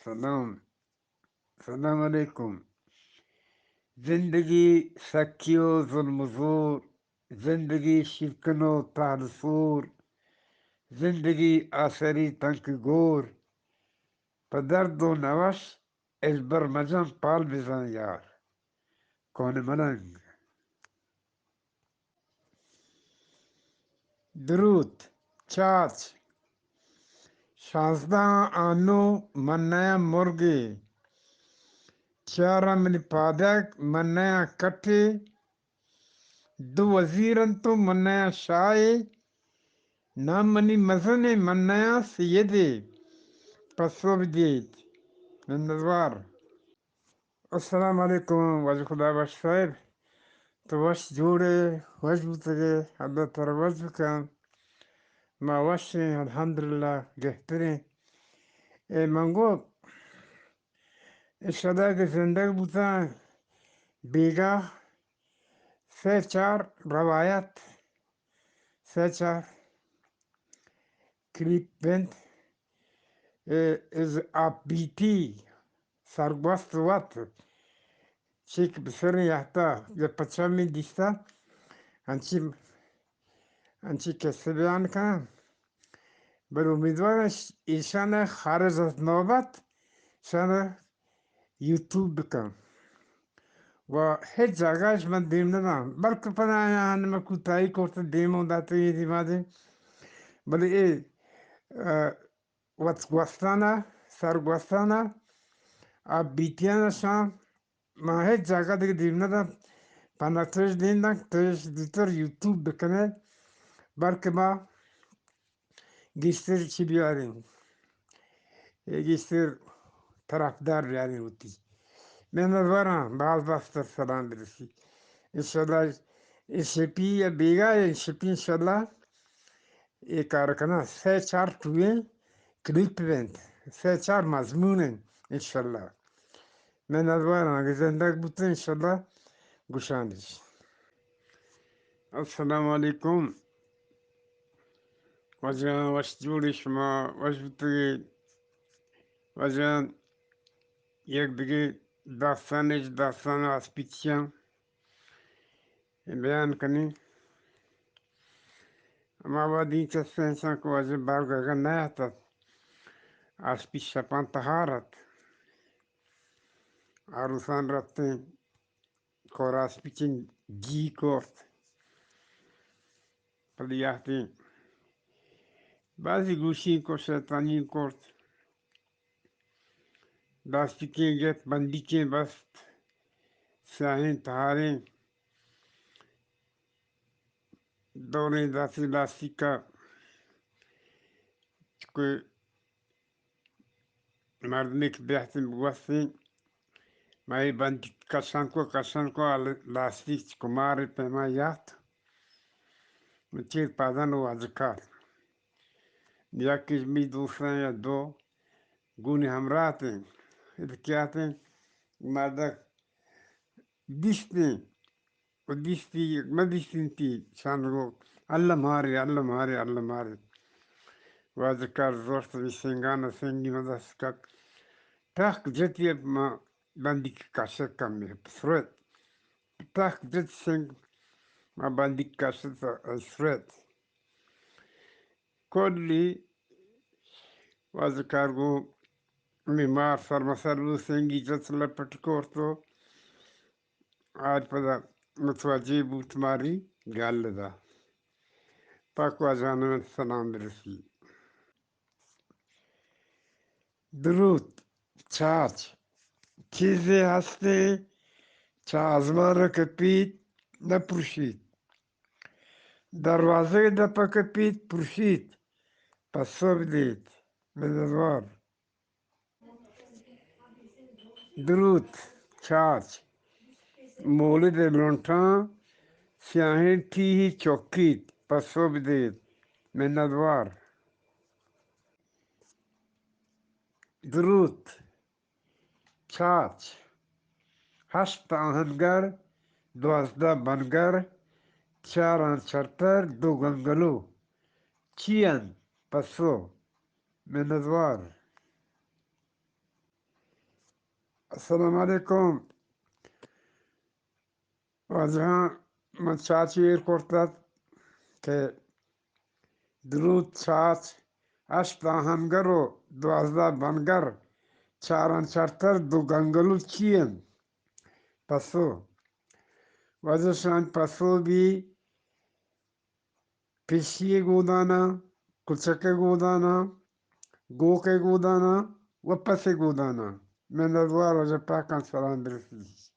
سلام. سلام علیکم. زندگی سکی و ظلم و زور، زندگی شیرکن و تال سور، زندگی آسری تنک گور، پہ درد و نوش البر مجن پال بزن یار. کون ملنگ. دروت، چاچ. شانزدہ آنو من نیاں مرگے، چیارا منی پادگ من نیاں کٹے، دو وزیر انت و من نیاں شاہے، نام منی مزنے من نیاں سیدے، پسو بدیت. منتوار. السلام علیکم، واجہ خدا بخش صاحب. تو وش جوڑ ئے، وش بوتگ ئے، اللہ ترا وش بکن. ما وش ایں، الحمدللہ، گہتر ایں. اے من گو، انشاءاللہ کہ زندگ بوتاں، بیگاہ سے چار روایت، سے چار کلیپ بنت، اے، از آپ بیتی سرگوست وت، چیک بسریں یہتا یا پچا من دیستا، انچی، انچی کسے بیان کناں. بلے امیدوارم ایشان خارج از نوبت شان یوٹیوب بکن و ہچ جاگاش من دیم نداں، بلکہ پدا آیاں من کوتاہی کرت، دیم و دات اے دیما دیم. بلے اے، اه، وت گوستانا، سر گوستانا، آ بیتیانا شان، ما ہچ جاگہ دگہ دیم نداں. پنا تش دیم داں، تش دیتر یوٹیوب بکنے، بلکہ ما گیشتر چی بیاریں، اے گیشتر طرفدار بیاریں وتی. منتواراں، باز باز تر سلام برسی. انشاءاللہ اے شپی یا بیگاہ اے شپی انشاءاللہ اے کار کناں. سے چار ٹوئیں کلیپ بنت، سے چار مضمون انت انشاءاللہ. منتواراں، اگہ زندگ بوتیں انشاءاللہ گشانش. السلام علیکم. واجہاں وش جوڑی، شما وش بوتگی؟ واجہاں یک دگہ داستانے، داستان آسپیچیاں بیان کنی. ہما وہدی چستیں انسان کہ واجہ بارگاہ نہ اتت، آسپیچ شپاں تہار ات. آروسان رفتیں، کور آسپیچیں جی کرت. پدا یہتیں بازی گوشی کو شیطانی کرت. لاستیکیں گت، بندیکیں بست، سیاہیں تہاریں دوریں داتی لاستیکا چکو مردمے کہ بیہتیں بگوستیں، ما اے بندیک کشان کو، کشان کو، ال-، لاستیک چکو مارے پیما یات. من چیر پادان و واجکار. یکیش می دوستاں یا دو گونی ہمراہ اتیں. اد کیا اتیں؟ مردک دیستیں. و دیستی، من دیستینتی، شان گو، اللہ مارے، اللہ مارے، اللہ مارے. واجکار زورت، می سنگان سنگی من دست کت. ٹک جتی، ما بندیک کشت کم سروت. ٹک جت سنگ، ما بندیک کشت سروت. کلی واجکار گو، می مار سر مسر بو، سنگی جت لپٹ کرتو. آج پدا متوجہ بوت ماری گل دا. پاک واجہاں من سلام برسی. دروت، چاچ. چیزے ہستے چہ آزمان کپیت، نہ پرشیت. دروازگ دپا کپیت، پرشیت، پسو بدیت. منتوار. دروت، چاچ. مولد لنٹاں، سیاہیں ٹیہی چکیت، پسو بدیت. منتوار. دروت، چاچ. ہشت آہنگر، دوازدہ بنگر، چاراں چرتر، دو گنگلو. چی انت؟ پسو. منتوار. السلام علیکم. واجہاں، من چاچی ایر کرتگ کہ دروت چاچ، ہشت آہنگر و دوازدہ بنگر، چاران چرتر دو گنگلو چی انت؟ پسو. واجہ شان پسو بی، پشی گودانا، کچک گودانا، گوک گودانا و پس گودانا. منتوار، واجہ پاکان سلام برسی.